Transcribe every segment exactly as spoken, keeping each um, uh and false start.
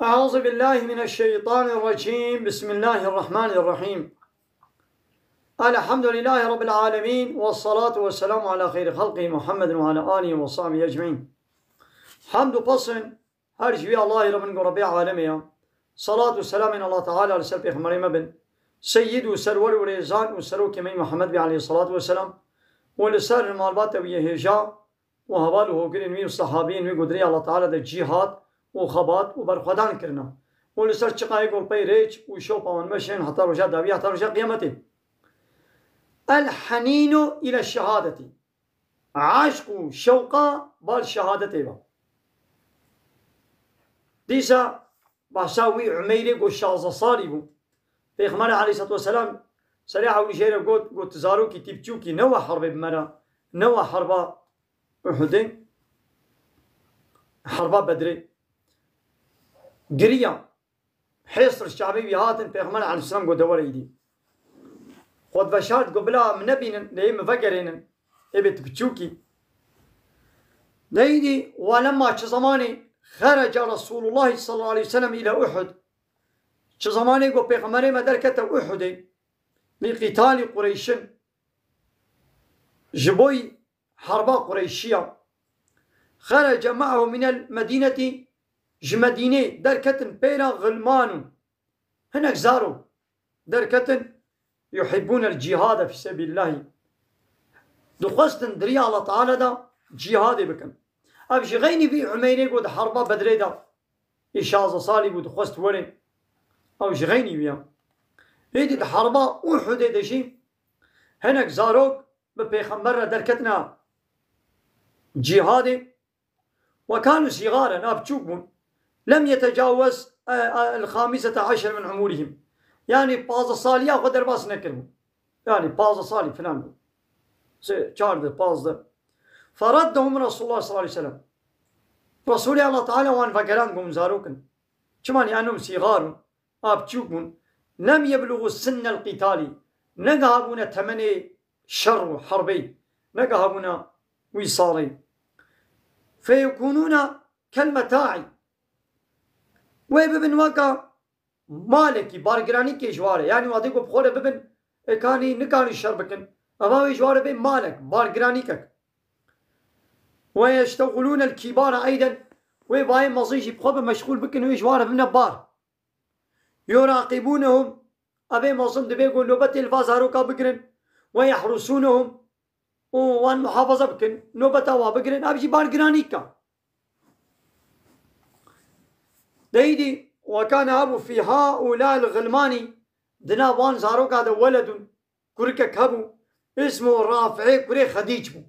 أعوذ بالله من الشيطان الرجيم. بسم الله الرحمن الرحيم. الحمد لله رب العالمين، والصلاة والسلام على خير خلقه محمد وعلى آله وصحبه أجمعين. Hamd û pesn her ji wî Allahê re bin ku Rebbê alemê ya. Salat û selamên Allah Teala li ser Pêxemberê me bin. Seyyid û serwer û rêzan û serokê me Muhammed bî aleyhissalatu vesselam. Û li ser malbata wî yê hêja û heval û hogirên wî û sehabiyên wî ku di rêya Allah Teala de cîhad û xebat û berxwedan kirine. Û li ser çiqayê ku li pey rêç û şewqa wan meşên heta roja dawî, heta roja qiyametê. El henînu île şehadetî. Eşq û şewqa bal şehadetê ve. Dîsa behsa wî Umeyrê ku şazdeh salî bû. Pêxember aleyhissalatu vesselam serê ewlî jê re got, got, "Zarokî tî biçûkî, newe herbê bi me re, newe herba Uhudê, herba Bedrê." Giriya. Hêstir ji çavê wî hatin, Pêxember aleyhisselam got, "De were îdî." Xwe diveşart, got, "Bila min nebînin, lê min vegerênin. Ê bê tu biçûkî." De îdî, welemma çi zemanê xerece Resulullah sallallahu aleyhi ve sellem île Uhud. Çi zemanê got, Pêxemberê me derkete Uhudê. Li qîtalî Qureyşin. Ji boy herba Qureyşiya. Xerece me'ehu minel Medînetî, ji Medînê derketin pêra xilmanû. Hinek zaro derketin, yuhibbûnel cîhade fî sebîlillahî. Dixwestin di riya Allah Teala de cîhadê bikin. Ev ji xeynî vî Umeyrê got di herba Bedrê de. Ê şazdeh salî bû, dixwest were. Ew ji xeynî wî ya. Êdî di herba Uhudê de jî hinek zarok bi Pêxember re derketina cîhadê. Ve kanu sîgaren, a biçûk bûn. Lem yetecawez, e, e, el-xamisete aşer min umurihim. Yani pazdeh saliya xwe derbas nekiribûn. Yani pazdeh salî filan bû. Se-, çardeh, pazdeh. Feraddehum Resulullah sallallahu aleyhi ve sellem. Resulê Allah Teala wan vegerand, got, zarok in. Çima? Li ennehum sîgar in. A biçûk bûn. Lem yeblugu sinnel qîtalî. Negihabûne temenê şer û herbê. Negihabûne wî salê. Feyekûnûne kel meta'î. Wê bibin weka malekî, bargiranîkê ji ware. Yanî wadê ku bi xwe re bibin, ê kanî nikanî şer bikin. Eva wê ji ware bê malek, bargiranîkek. Ve yeştexulûnel kîbara eyden, wê bayê mezin jî bi xwe bi meşxûl bikin, wê ji ware bibine bar. Yuraqibûnehum, evê mezin dibê ku nobetê li va zaroka bigirin. Ve yehrusûnehum, û wan muhafaza bikin, nobeta wa bigirin, ev jî bargiranîk e. Deyîdî, we kane hebû fî haulâ el-xilmanî, di nav wan zaroka de weledun, kurikek hebû, ismu Rafi'ê kurê Xedîc bû.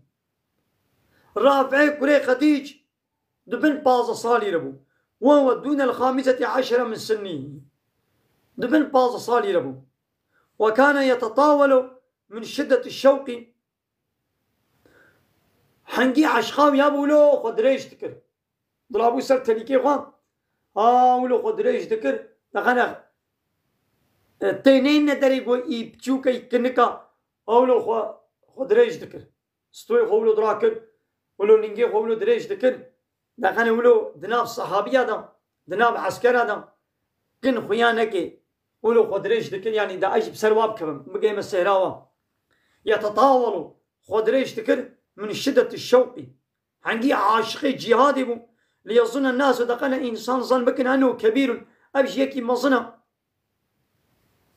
Rafi'ê kurê Xedîc di bin pazdeh salî re bû. Ve huwe dûnel xamisetî eşere min sinnî. Di bin pazdeh salî re bû. Ve kane yetetawelu min şiddeti şewqî. Hengî eşqa wî ya bû wilo xwe dirêj dikir. Dilabû ser telîkê xwe. Ha, wilo xwe dirêj dikir. Nexene, e, tê neyne derê ku î biçûke, î kinika. Ha, wilo xwe, xwe dirêj dikir. Stoyê xwe wilo dirakir. Wilo lingê xwe wilo dirêj dikir. Nexene wilo di nav sehabiya de, di nav eskera de. Kin xuya neke. Wilo xwe dirêj dikir, yanî da ez jî bi ser wa bikevim, bigeyme sehra wa. Yetetawelu, xwe dirêj dikir, min şiddeti şewqî. Hengî aşiqê cîhadê bû. Li yezunne nasu, deqene însan zan bikin, ennehu kebîrun, ev jî yekî mezin e.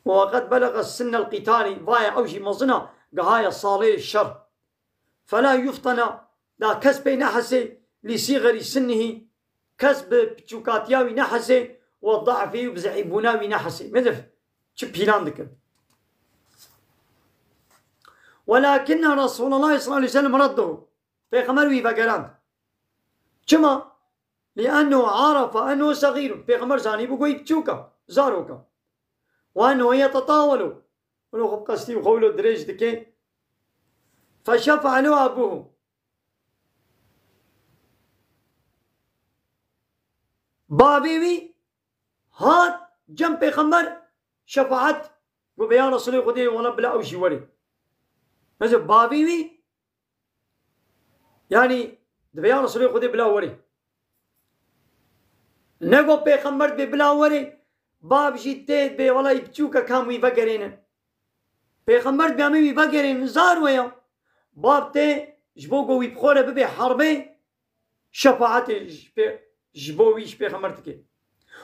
Ve qed belege sinnel qîtalî, vaye ew jî mezin e, gihaye salê şer. Fela yuftena, da kes pê nehesê, lî sîxerî sinnihî, kes bi piçûkatiya wî nehesê, we da'fî û bi zeîfbûna wî nehesê. Mezef çi pîlan dikin. Welakinne Resulallah sallallahu aleyhi ve sellem reddehu. Pêxember wî vegerand. Çima? Li ennehu arafa ennehu segîrun. Pêxember zanîbû ku wî biçûk e, zarok e. Ve ennehu yetetawelu. Wilo xwe bi qestî xwe wilo dirêj dike. Feşefa'a lehu abuhu. Bavê wî hat cem Pêxember şefaet. Got, "Ya Resulê Xwedê, wela bila ew jî were." Mesela bavê wî, yanî dibe ya Resulê Xwedê bila were. Nego pêxember dibê bila werê, bab jî tê dibê, wela wî biçûk e, kam wî vegerênin. Pêxember dibê em ê wî vegerênin, zar we ya. Bab tê ji bo ku wî bi xwe re bibê herbê, şefaetê ji pê-, ji bo wî ji pêxember dike.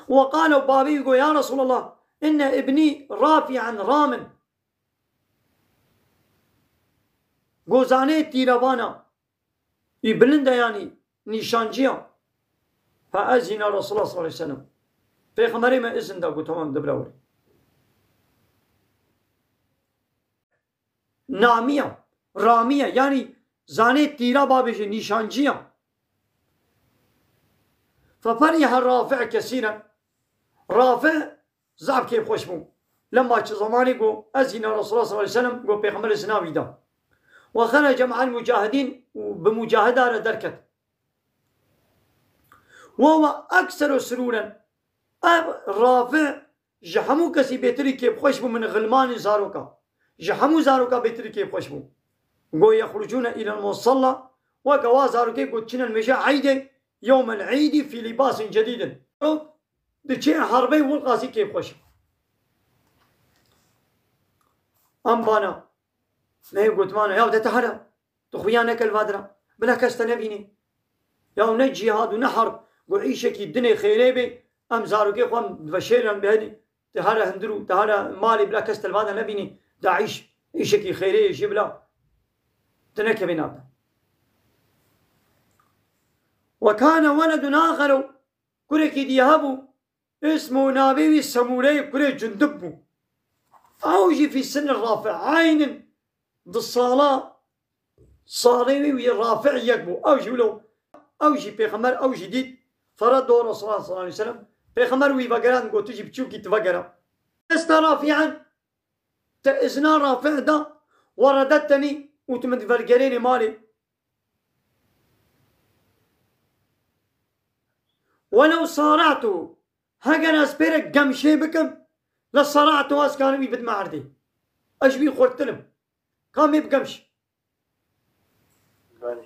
Ve qale, û babê wî got, ya Resulallah, inne ibnî rafi'en ramin. Gozanê tîrevana. Wî bilind e, yanî nîşanciya. Fe ezîna Resulullah sallallahu aleyhi ve sellem. Pêxemberê me izin da, got, tamam, dibira were. Namiya, ramiya, yanî zanê tîra babêje, nîşanciya. Fe feriha Rafi' kesîren. Rafi' zaf kêfxweş bû. Lema çi zemanê got, ezîna Resulullah sallallahu aleyhi ve sellem, got, pêxemberê zina wî da. Ve xerece ma'al mucahidîn, û bi mucahida re derket. Ve huve ekseru surûren. Ev Rafi' ji hemû kesî bêtirî kêfxweş bû min xilmanî zaroka. Ji hemû zaroka bêtirî kêfxweş bû. Got, yexrucûne îlel musalla, weke wa zarokê ku diçine nimêja eydê, yewmel eydî fî lîbasîn cedîdin. Diçê herbê wilqasî kêfxweş. Em bana. Me gotimana, ya de te here. Tu xuya neke li va dira. Bila kes te nebînî. Ya ne cîhad û ne herb. Got, îşekî dinê xêrê bê. Em zarokê xwe em veşêrin bihênî. Te here hundir û te here malê, bila kes te li va de nebînî. DAIŞ, îşekî xêrê ye jê, bila tu nekevê nav de. Ve kane weledun axeru, kurekî dî hebû, ismu, navê wî Semûre ye, kurê Cundub bû. Ew jî fî sinni Rafi' eynin, di sala, salê wî wî Rafi' yek bû. Ew jî wilo, ew jî pêxember, ew jî dît. Fereddo Resulullah sallallahu aleyhi ve sellem. Pêxember wî vegerand, got, tu jî biçûkî, tu vegera. Esta Rafi'en, te izna Rafi' da, ve redetteni, û tu min divergerênê malê. Welew sara'tu, heger ez pê re gemşê bikim, le sara'tu, ez karim wî bidime erdê. Ez ji wî xurttir im. Ka em ê bi gemş. Belê.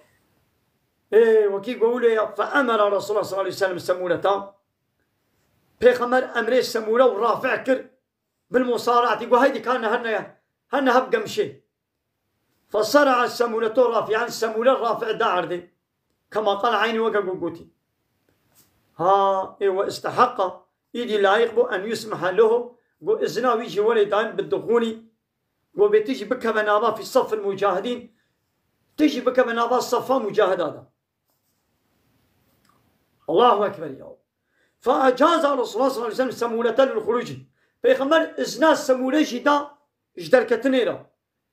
Ê, wekî gowulê ya, fe emera Resulullah sallallahu aleyhi ve sellem Semûreta. Pêxember emrê Semûre û Rafi' kir. Bil musaraatî, got, heydî ka ne, her ne, her ne hep gemşê. Fesara'a Semûretu Rafi'en, Semûre Rafi' da erdê. Kema qal, eynî weke ku gotî. Ha, ê we istehaqqa, îdî layiq bû, en yusmeha lehu, got, izna wî jî werê dayîn, bi duxûnî, got, bê tu jî bikeve nava fî safil mucahidîn, tu jî bikeve nava safa mucahida da. Allahu Ekber ya. Fe ecaza Resulullah sallallahu aleyhi ve sellem Semûrete lil xuruci. Pêxember izna Semûre jî da ji derketinê re.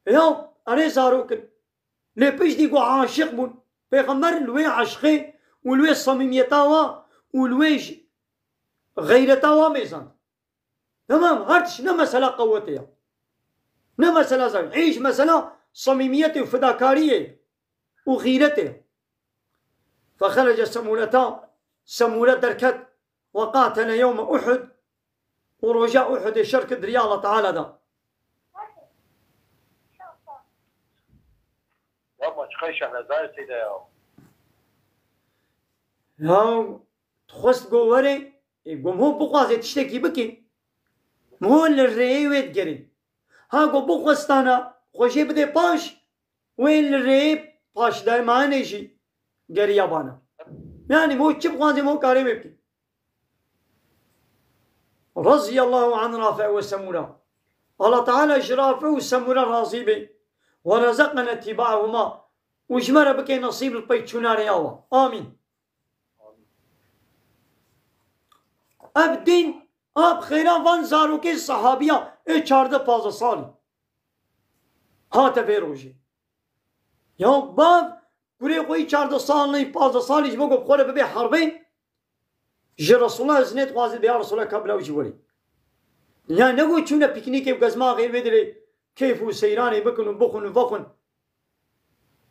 Ya, erê zarok in. Lê piştî ku aşiq bûn, Pêxember li wê eşqê û li wê samîmiyeta wa û li wê ji xeyreta wa mêzand. Tamam, her tişt ne mesela qewetê ya. Ne mesela zayıf. Îş mesela samîmiyetê û fidakariyê û xîretê. Fexerece Semûreta, Semûre derket, ve qatele yewme Uhud, û roja Uhudê şer kir di riya Allah Teala da. Yapma, çıkay şehrezayê seyde ya. Ya, dixwest go were, ê, go miho bixwaze tiştekî bike. Miho li rêyê wê digerê. Ha go bixwestana, xwe jê bide paş, wê li rêyê paşdayê mane jî geriya bana. Yani miho çi bixwaze miho karê wê bike. Raziyallahu an Rafi' ve Semura. Allah Teala ji Rafi' û Semura razî be. Ve rezekene tîbaehuma. Û ji me re bike nesîb li pey çûna rêya wa. Amîn. Ev dîn, ev xêra van zarokê sahabiya ê çardeh pazdeh salî hate vê rojê. Ya bav, kurê xwe yî çardeh salî, pazdeh salî ji bo ku bi xwe re bibe herbê, ji Resulullah iznê dixwaze, ya Resulullah, ka bila ew jî werê. Ya ne ku çûne pîknîkê û gezmaxê wê dilê keyf û seyranê bikin û bixwin û vexwin.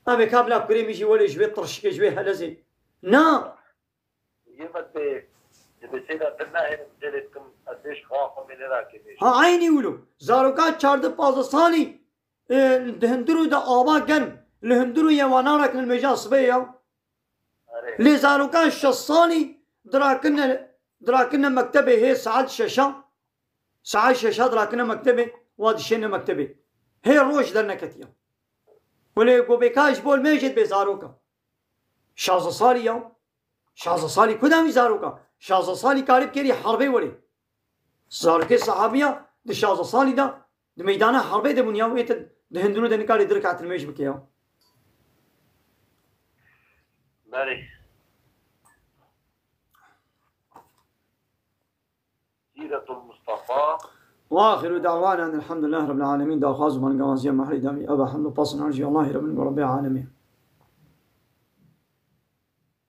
Em ê ka bila kurê min jî welê ji wê tirşikê, ji wê helezê. Na. Yê me tê, dibê seyda din nahêlim, têlê dikim, ez bêj xwa xwe mê nêra kê bêj. Ha, eynî wilo. Zaroka çardeh pazdeh salî, e, di hundir û de ava germ. Li hundir û ye wana rakin li mêja sibê ya. Erê. Lê zaroka şeş salî dirakine dirakine mektebê hê saet şeşa, saet şeşa dirakine mektebê, wa dişêne mektebê. Hê roj derneketiye. Welê go bêka ji bo me jê dibê zaroka. Şazdeh salî ya. Şazdeh salî ku demî zaroka? Şazdeh salî karî bikerî herbê werê. Zarokê sahabiya di şazdeh salî de di meydana herbê de bûn ya, wê te di hundirû de nikarê di rekatil mêj bike ya. Berê. Sîretul Mustafa. Wa axiru da'wana enel hamdulillah rabbil alemin. Daxwaz û bangewaziya mehrî dawî. Eva hamd û pasn harcî Allahî Rabbin û Rabbê alemîn.